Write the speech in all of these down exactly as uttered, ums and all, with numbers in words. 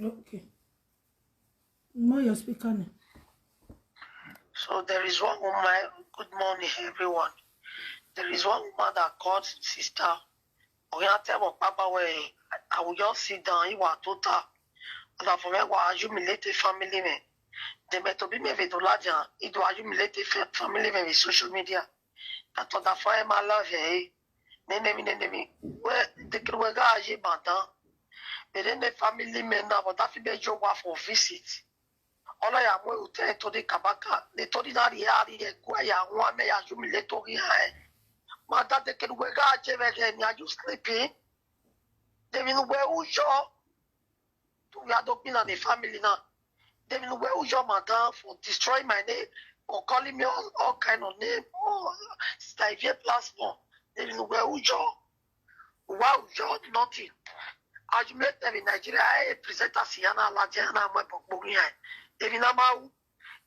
Okay. Know your speaker name. So there is one woman. Good morning, everyone. There is one woman that called sister. Oya tell me, Papa, where I will just sit down. He was total. And I for me, was humiliate the family me. The me to be me with Olaja. It was humiliate the fa- family me with social media. That was the fire my love, eh? Nenemi, nenemi. Where the kid we got aje bantan. But then the family men now, but that fi be job for visit. All I am will tell to the kabaka. The to the nari yari egwa ya wame ya humiliate to ya. Mata the kid we got aje vege ni, are you sleeping? They will wear ujo. To we are talking on the family now. They will wear ujo madam for destroy my name, for calling me all, all kind of name. Oh, sister Ivy platform. They will wear ujo. Wow, ujo nothing. As you make them in Nigeria, I present as Yana Lajana, my Bogbogia. They will not mau.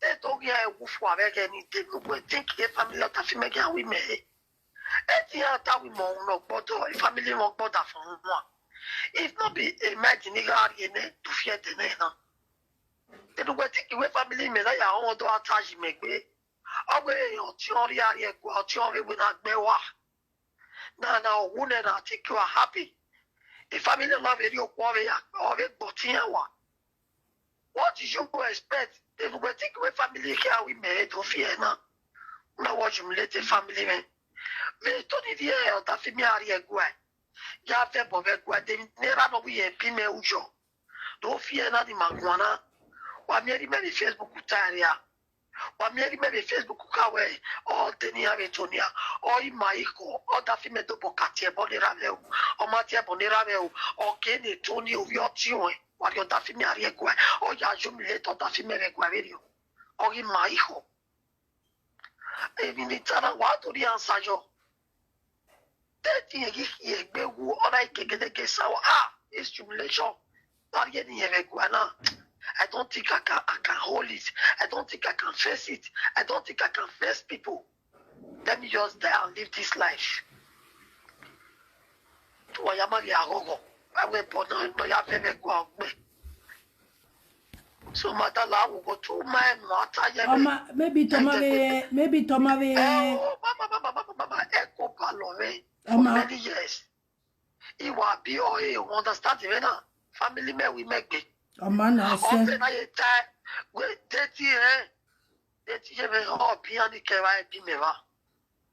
They don't get a woof for a vege ni. They will think a family of the female women. Eti ya ta wi mo no gbodo, if family mo gbodo for one. If no be a mad ni ga ri ne to fear the ne na. They do we think we family me na ya won do attach me gbe. Ogbe yo ti o ri ari e gbo ti o ri we na gbe wa. Na na owu ne na think you are happy. The family love eri oku ove ya, ove gbo ti ya wa. What did you go expect? They go think we family care we made of here now. Now what humiliate the family me. Me to the day of that family are here go. Ya fe bo ve go. They never know we a pime ujo. Don't fear na the magwana. Wa me ri me the Facebook utaria. Wa me ri me the Facebook kawe. All the ni ave tonia. All in my echo. All that fi me do bokati e bonera veu. O mati e bonera veu. O ke ni toni o vi oti o. Wa yo that fi me ari e go. O ya humiliate o that fi me ve go ve yo. O in my echo. Ebi ni tana wa to the answer yo. Thirty ye ye gbe wu ona ikegedege sawa. Ah, it's humiliation. Not getting here, Guana. I don't think I can I can hold it. I don't think I can face it. I don't think I can face people. Let me just die and live this life. To Ayamari Agogo. I will put no no ya feme go out me. So Matala will go to my mata ya. Oma, maybe Toma ve, maybe Toma ve. Oh, mama, mama, mama, mama, echo palore. For Oma. Many years. Iwa B O A, you understand me now? Family me we make it. Oma na Open se. Na ye tie. We thirty eh. Thirty ye me o bi ani ke wa bi me wa.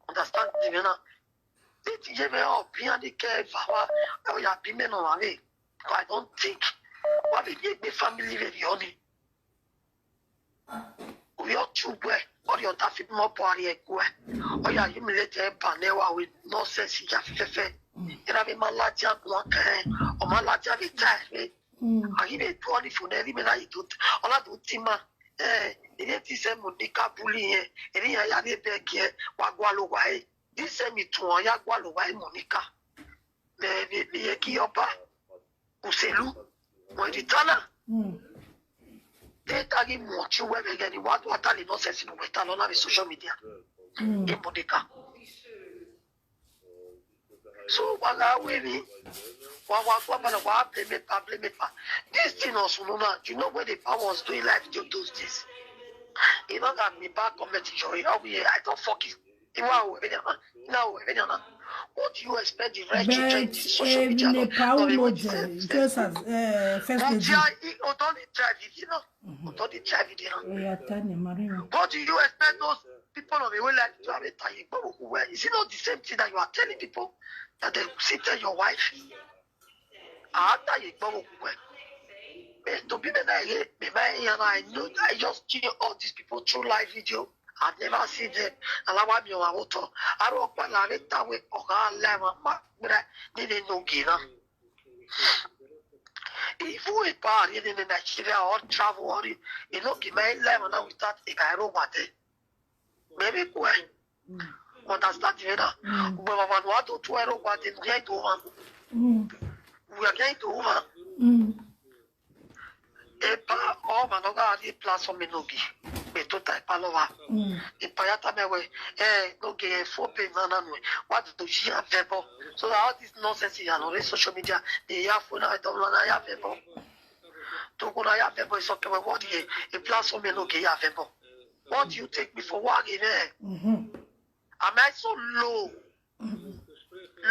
Understand me now? Thirty ye me o bi ani ke wa wa. O ya bi me no wa me. I don't think. Wa be be family very only. We are too well. Or your taffy more party. Or you humiliate a panewa with no sense in your fefe. You have a malatia one kind. Or malatia be tired. Mm. I give it twenty for the living I do. All I do, Tima. Eh, it is a Monica bully. Eh, it is a Yari Beck. Eh, Wagualuwai. This same it to Yagualuwai Monica. The Yeki Oba. Uselu. When the Tana. Mm. They tag him what you were getting. What what are the nonsense in Western on the social media? Mm. In Monica. So while I win, wa wa wa wa wa blame me pa blame me pa. This thing also no now. You know where the power was doing live video those days. You know that me back comment joy. Oh yeah, I don't fuck it. You are over there now. Now over there now. What do you expect the right to But change social um, media? Nepal Not even mode, the same- just as uh, first But lady. yeah, it don't drive it, you know. Don't drive it, you know. Yeah, Tanya Maria. What do you expect those people of the way like to have a tie? But where is it not the same thing that you are telling people that they sit tell your wife? I tell you, but where? Eh, to be better, eh, me, me, you know, I know I just see all these people through live video. I've never seen them. And I want me on my motor. I don't want to let that way. Oh, I let my ma, but I didn't know Gina. If we party in Nigeria or travel or you know, give my life now without a guy over there. Maybe go ahead. Understand me now? But I want to tell you what they get to one. Mm. We are going to one. Mm. Epa, oh, man, no, God, the platform in Nogi. We to type all over. Mm. Ipayata mewe, eh, no ge four pay na na no. What do you have vebo? So all this nonsense you know, social media, they have phone, I don't know, I have vebo. Togo na ya vebo is okay. What the a plus for me no get ya vebo. What do you take me for? What again? Mhm. Am I so low?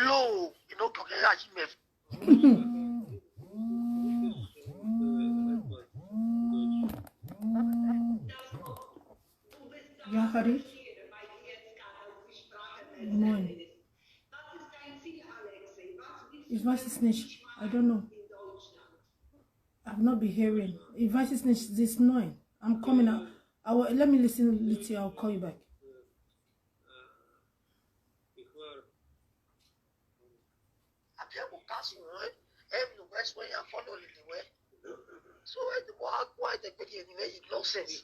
Low. You know, okay, I should make Yahari. Moin. His voice is niche. I don't know. I've not been hearing. His voice is niche this noise. I'm coming out. I will, let me listen little. I'll call you back. Abia mo kasu wọn, em no west wọn ya follow lili wẹ. So why the more akwa the big enemy you nonsense?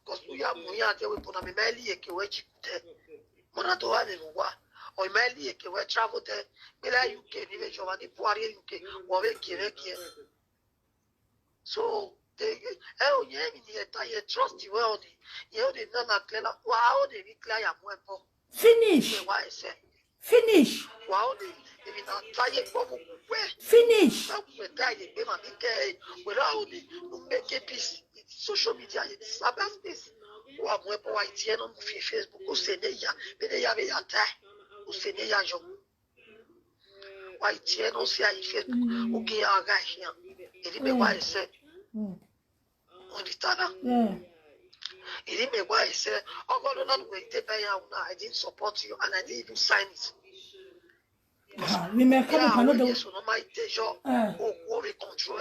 Because we are mo ya te we pona mi meli eke we chikute. Mona to wa ni wa. O meli eke we travel te. Mi la U K ni ve jova ni puari U K. Wa ve kire kire. So they, eh, oh, yeah, mi ni eta ye trust you well ni. Ye o de na na clear la. Wa o de mi clear ya mo epo. Finish. Wa ese. Finish. Wa o de, ebi na ta ye po mo we. Finish. Na we ta ye pe ma mi ke. We la o de, no make a peace. Social media ye disturb space. Wa mo epo wa iti e no mo fi Facebook o se ne ya. Be ne ya be ya ta. O se ne ya yo. Wa iti e no se a Facebook. O ke ya ga ya. Ebi me wa ese. Mm. Understand? Yeah. Ebi me wa ese. Ogo no na we te be ya una. I didn't support you and I didn't even sign it. Ah, we may come up another. Yes, no my tejo. Eh. O go we control.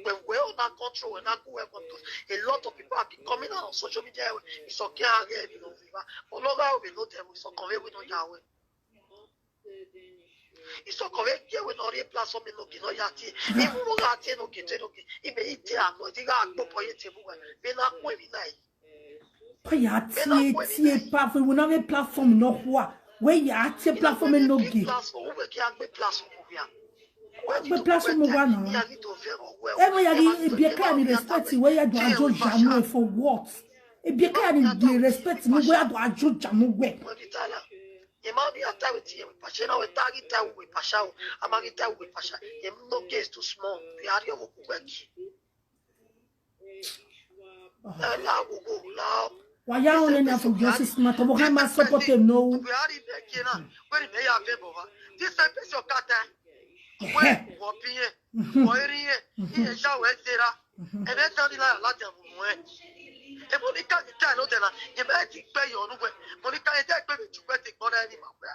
When we on that control, when I go we control. A lot of people have been coming out on social media. It's okay again, you know. But no we know them. It's okay we know Yahweh. It's okay we get we no replace some no get no yati. Even no yati no get no get. Even it ya no. It ga go for it. Be na we be na. Pa ya tie tie pa for we no have a platform no kwa. We ya tie platform no get. Platform we get a platform we are. But platform we wa na. Ya ni to fe o we. Ever ya di ebi ka ni respect we ya do ajo jamu for what? Ebi ka ni dey respect we ya do ajo jamu we. Mọ̀nítàlá. Ìmọ̀ ní àtàwé tí yẹn pàṣẹ náà wẹ̀ táàgì táwé wẹ̀ pàṣà o. A máa rí táwé wẹ̀ pàṣà. Yẹn no case too small. Bí a rí ọmọ kúkú ẹ̀ kì. Ẹ láwùjọ la. Wa ya only na for justice matter. But can ma support him no. Bí a rí bẹ́ẹ̀ kí náà. Wẹ́n ní bẹ́ẹ̀ yà fẹ́ bọ̀ wá. This time person ọ̀ka tẹ́. Wẹ́n wọ̀ bí yẹn. Wọ̀ eré yẹn. Ìyẹn ṣàwọ̀ ẹ̀ ṣe ra. Ẹ bẹ́ẹ̀ tán ní láyà láti àbùkù ẹ̀. Ebo ní ká ní táì ló tẹ̀lá. Yẹn bẹ́ẹ̀ ti pẹ́ yọ̀ ọ̀nù wẹ̀. Mo ní ká yẹn tẹ́ pé mi jù pẹ́ ti gbọ́dọ̀ ẹni màá pẹ́.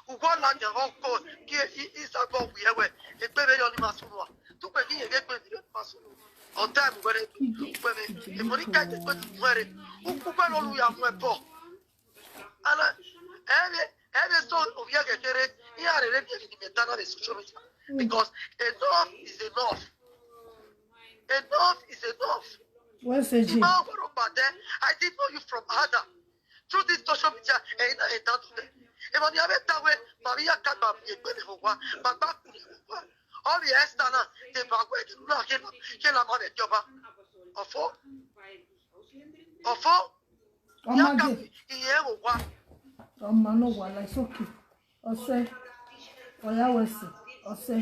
Ugbo la nya ho ko ki i i sa go wi ewe. Egbe be yo ni masuru a. Tu pe ni egbe be ni masuru. On time were pe me. E mo ni ka je pe tu were. U ku pe lo lu ya mu e po. Ala ebe ebe so o ye ke kere. I are re bi ni me ta na social media. Because enough is enough. Enough is enough. Where's A J? Ima ọgbọrọ pàdé. I did know you from Adam. Through this social media, ẹ̀yin náà ẹ̀ dá dúró. Ìmọ̀ ni abẹ́ dáwé, Maria Kagba mi ègbé mi fún wa, bàbá kù mi fún wa. All the Esther náà, the bàbá ẹ̀ dúró náà kí la máa bẹ̀ jọba. Ọ̀fọ́. Ọ̀fọ́. Ọmọdé. Ìyẹn wò wá. Ọmọ náà wà láì sókè. Ọsẹ. Ọyá wẹsẹ. Ọsẹ.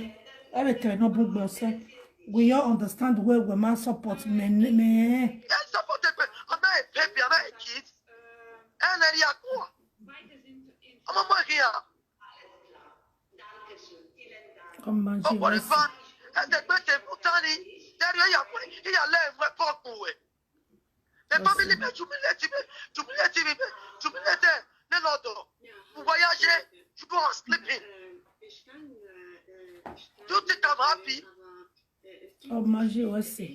Everything no bring me ọsẹ. We all understand where we man support me me. Ẹ support ẹ pé, am I a baby, am I a kid? Ẹ lè rí àkúwà. Ọmọ mọ́ ìkìyà. Come on, Ọ̀pọ̀ Jesus. nípa ẹ̀jẹ̀ pé tèmú tání. Tẹ́lẹ̀ ìyá pé ìyá lẹ́yìn mú ẹ pọ́ọ̀pù ẹ̀. The family may humiliate me, humiliate me, humiliate me. Ní lọ́dọ̀, mo wáyà ṣe, you go and sleeping. Do you think I'm happy? Ọmọ ayé wẹsẹ.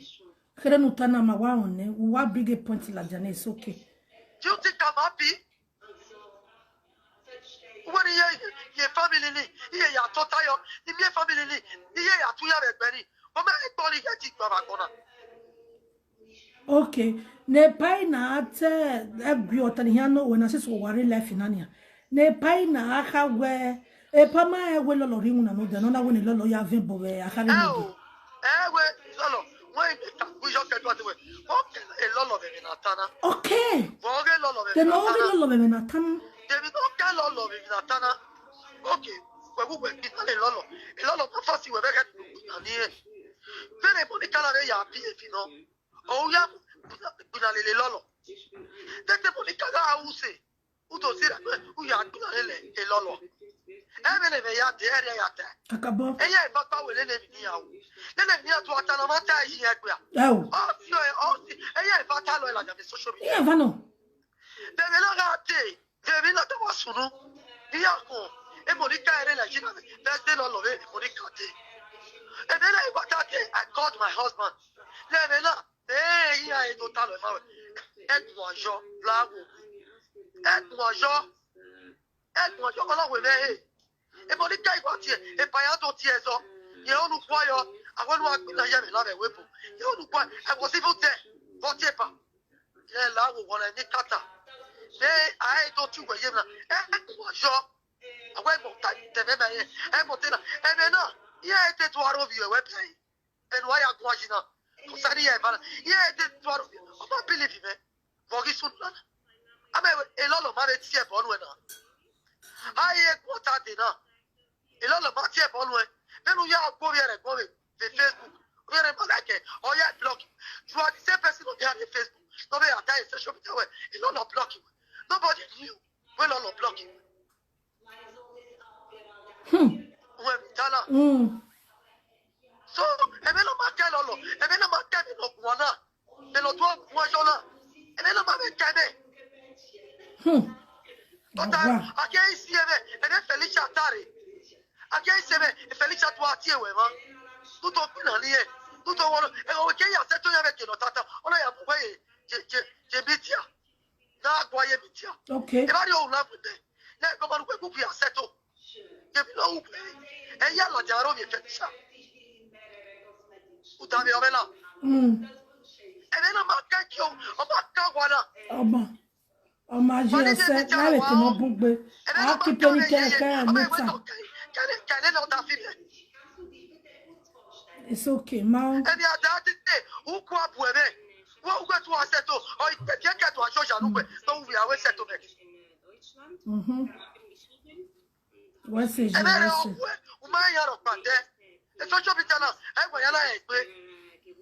Kéré nu tánà máa wá ọ̀nẹ́. Wá big point la jẹ́ ní it's okay. Do you think I'm happy? Wọ́n ní yẹ yẹ family ni, iye yàtọ̀ táyọ̀, ní mi family ni, iye yàtọ̀ yàrá ẹgbẹ́ ni. Mo máa ń gbọ́ ní yẹ ti gbà bá kọ́nà. Okay. Ne pai na ate egwi otani hia no wena sisi wari life nania. Ne pai na aka we. E pa ma e we lolo ri una no de no na we ni lolo ya ve bo we aka ni Ẹ no. o, ẹ wẹ lọ́lọ́, wọ́n ń gbé kàkúyọ́ kẹjọ ti wẹ̀, wọ́n kẹ́ ẹ lọ́lọ́ bẹ̀rẹ̀ náà tánà. Okay. Wọ́n gé lọ́lọ́ Te bẹ̀rẹ̀ no náà ri tánà. lolo me na tan. Tèmi tó kẹ́ lọ́lọ́ bẹ̀rẹ̀ náà tánà. Okay, wẹ̀wú wẹ̀ kí sálẹ̀ lọ́lọ́, ẹ lọ́lọ́ tó fà sí wẹ̀ bẹ́ẹ̀ kẹ́ ẹ̀ ní ẹ̀. Vene Monica la ve ya pi e fi no. O ya gbina lele lolo. Tete Monica ga use. Uto sira kwe uya gbina lele e lolo. Ebe ne ve ya de ere ya te. Kakabo. Eye e bata we le ne mi ni ya o. Le ne mi ni ya tu ata na ma ta yi e gbe a. Ewo. O si o o si. Eye e bata lo e la ja ve social media. Iye vano. Bebe na ga te. Bebe na to wa sunu. Ni ya ko. E Monica ere la jina. Bebe lo lo ve Monica te. Ebe na e bata te. I called my husband. Bebe na. Eh, iya e do ta lo ma we. E tu ajo. Bravo. E tu ajo. E tu ajo ko lo we ve. E Monica igwa tie, e pa ya to tie so. Ye onu kwa yo, a wonu a gbina ya me la me wepo. Ye onu kwa, I was even there. But ye pa. Ye la wo wona ni kata. Me a e to tu we ye na. E kwa yo. A we mo ta te me me ye. E mo te na. E me na. Ye e te to aro bi we pe. E no ya kwa jina. Ko sari ye ba. Ye e te to aro bi. O ma believe me. Vogi sun na. Ame e lo lo ma be tie bo nu na. Aye ko ta de na. E lo lo ma tie bo nu. Be nu ya gbo bi re gbo be. The Facebook. Be re ma like. O ya block. You are the same person on the Facebook. No be attack social media we. E lo lo block you. Nobody knew. We lo lo block you. Hmm. We tala. Mm. So, ebe na ma ke lo lo. Ebe na ma ke me no guana. Me lo to guana. Ebe na ma me ke me. Hmm. But Wow. I can't see ebe. Ebe Felicia Tare. I can't see ebe. Felicia to atie we ma. Tu to pina ni e. Tu to wono. E o ke ya se to ya be ke no tata. Ona ya bu we. Je je je bitia. Na gwa ye bitia. Okay. E ba ri o la bu de. Na ko ma ru ku ya se to. Ye bi lo u pe. E ya la ja ro mi Felicia. U ta mi o be la. Mm. Ebe na ma ke ki o. O ma ka wa na. Ọmọ. Ọmọ ajé ọsẹ láre tí wọn bú gbé. A kí pé ní kẹrẹkẹrẹ mẹ́ta. Kẹlẹ kẹlẹ na o ta fi le. It's okay, ma. Ebe a da ti te. U ku abu ebe. Wo u ku tu aseto. O ipe ke ke tu ajo ja lu pe. To wi awe seto be. Mhm. Wọ́n ṣe ṣe Ebe re wọ́n o ṣe. ku e. U ma ya ro pa de. E so jo bi tana. E gba ya la e gbe.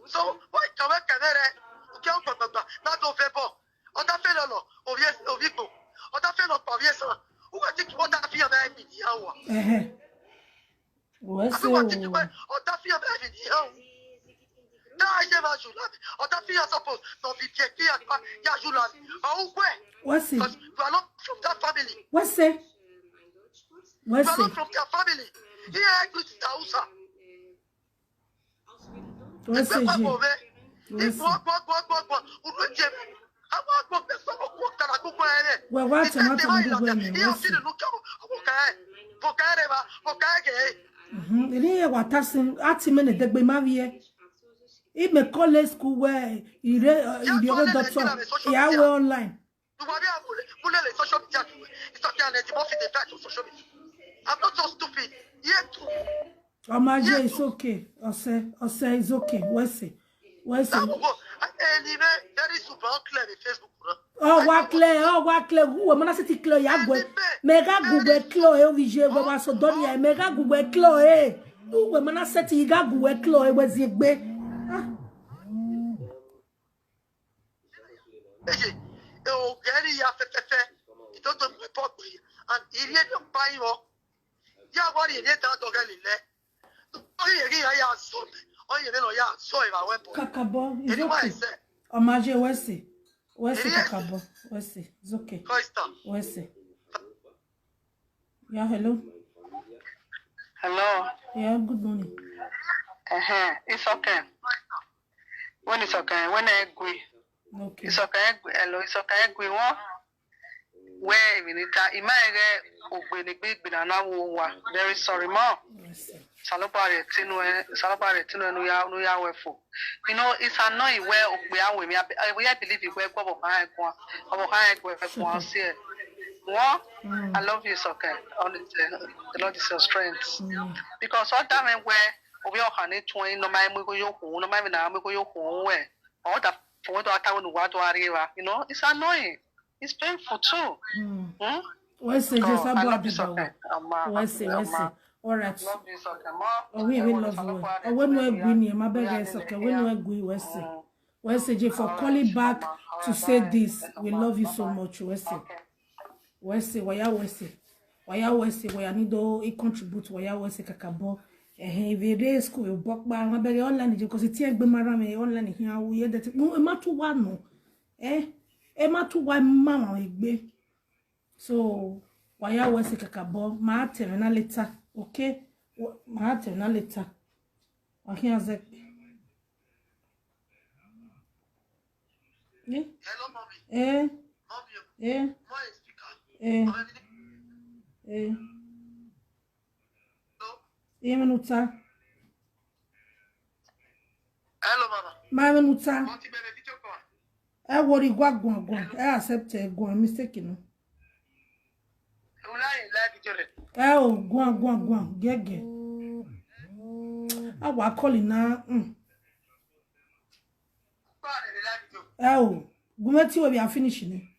So, o ka we ke re. U ke o gba gba. Na to fe bo. O ta fe lo lo. O ye o bi gbo. O ta fe lo pa o ye san. U ka ti ki o ta fi ya be mi ni ya wa. Ẹ̀hẹ̀. Wọ́n ṣe Abi wa ti ki we. o. O ta fi ya be mi ni ya wa. Na aye ma ju la mi. O ta fi ya suppose. No bi ke ki ya pa. Ya ju la mi. O u ku e. Wọ́n ṣe. Because you are not from that family. Wọ́n ṣe. Wọ́n You are ṣe. not from their family. Here I greet the Hausa. Wọ́n ṣe Gbẹ́pà ṣe. bò mẹ́. Wọ́n ṣe. Ìgbọ́ gbọ́ gbọ́ gbọ́ gbọ́. Olú jẹ mẹ́. Àwọn àgbọ̀ bẹ́ẹ̀ sọ̀rọ̀ kú ọ̀kadà gbogbo ẹ̀ rẹ̀. Wẹ̀ wá tẹ̀ wọ́n tó gbogbo ẹ̀ mẹ́. Ìyá Wọ́n òsì ṣe. nínú kí àwọn kà ẹ̀. Bò kà ẹ̀ rẹ̀ bá. Bò kà ẹ̀ kẹ̀ ẹ̀. Mhm. Ní ẹ̀wà tá sí àti mẹ́nẹ̀ dẹ́gbẹ́ má rí ẹ. Ìmẹ̀ kọ́lé skul wẹ̀ ìrẹ́ ìrẹ́ ọ̀rẹ́ dọ́tọ̀ ìyàwó online. Ìwà bí abúlé múlẹ̀ lè social media tó. Ìtọ́jú àlẹ́ tí wọ́n fi dé fẹ́ tó social media. I'm not so stupid. Yé tu. Ọmọ ajé, it's okay. Ọ̀sẹ̀ ọ̀sẹ̀, it's okay. Wẹ́sẹ̀ wẹ́sẹ̀. Láwọn kò ẹni bẹ́ẹ̀ very super clear ní Facebook náà. Ọ wá clear, ọ wá clear. Wúwo mọ́ná sí ti clear ìyá gbẹ. Mẹ́gà gùgbẹ́ clear ẹ̀ oríṣi ẹgbẹ́ wa sọ dọ́ni ẹ̀. Mẹ́gà gùgbẹ́ clear ẹ̀. Wúwo mọ́ná sí ti ìgá gùgbẹ́ clear ẹ̀ wẹ́sẹ̀ gbé. Ah. Eye, e o gẹ̀ẹ́rì ya fẹ́fẹ́fẹ́. Ìtọ́jú mi pọ̀ pé and ìrí ẹni ọ̀pá yìí wọ́n. Yá wọ́n rí èdè tán tọ́kẹ́ lílẹ̀. Ó yẹ kí ìyá yà sọ mi. Ó yẹ kí ìyá sọ ìwà wẹ̀ pọ̀. Kakabọ, it's Èdè wà okay. ẹsẹ̀. Ọmọ ajé wẹ́sẹ̀. Wẹ́sẹ̀ kakabọ. Wẹ́sẹ̀, it's okay. Kọ́ìsítà. Wẹ́sẹ̀. Yeah, hello. Hello. Yeah, good morning. Uh-huh. It's okay. When it's okay. When I agree. Okay. It's okay. Agree. Hello. It's okay. Agree. What? Where we need to. Ima ege ogbenegbe igbina na wo wa. Very sorry, ma. Wẹ́sẹ̀. Salobare tinu e. Salobare tinu e. Nu ya nu ya we fo. You know, it's annoying where we are with me. I, I, I believe it where go behind go. Go behind go. Go see it. What? Mm. I love you, it's okay. Honestly, the Lord is your strength. Mm. Because all time where we are on it, no mind we go yo, no mind na we go yo, where all that for what I want to arrive. You know, it's annoying. It's painful too. Mm. Hmm? Wẹ́sẹ̀ jẹ́ Oh, I sábà love you, àdìbà okay. wọ̀. Ama, Wẹ́sẹ̀ wẹ́sẹ̀. Ama. All right. Love you, Soke. Ma, Oh, we will love you. Oh, when we agree, ni ma beg us, okay. When we agree, we say, we say, Jay, for calling back to say this, we love you so much. We say, we say, waya we say, waya we say, waya need to contribute, waya we say, kakabo. Eh, if you dey school, you bok ba, ma beg online, because it's here, be marame online here. We hear that. No, e ma too wa no. Eh, e ma too wa mama egbe. So, waya we say, kakabo. Ma tell na later, okay? Wa- Ma tell na later. Wa here, Zek. Eh? Hello, mommy. Eh? Mommy, Eh? my speaker. Eh? Mommy, Eh? hello. Eh, minuta. Hello, mama. Ma minuta. Mo ti bẹ̀rẹ̀ fídíò kan. E worry, gwa, gwa, gwa. E accept e gwa, mistake no. Wúláyìn láì fídíò rẹ̀. E o, gwa, gwa, gwa. Gege. Awa calling na. Mm. Báwo ni láì fídíò? E o, gumeti we be finish ni.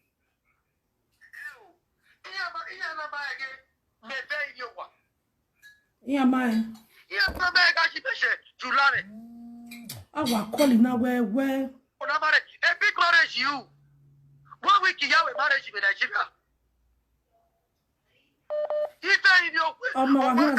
Ìyá bá ìyá náà bá ẹgẹ. Mẹ̀fẹ́ ìyẹn wà. Iya ma e. Ìyá bá bá ẹgẹ ṣì fẹ́ ṣe jù lára. Awa calling na we we. Una marriage. A big marriage you. One week ìyàwó marriage in Nigeria. Ìfẹ́ ìní òkú. Ọmọ wa náà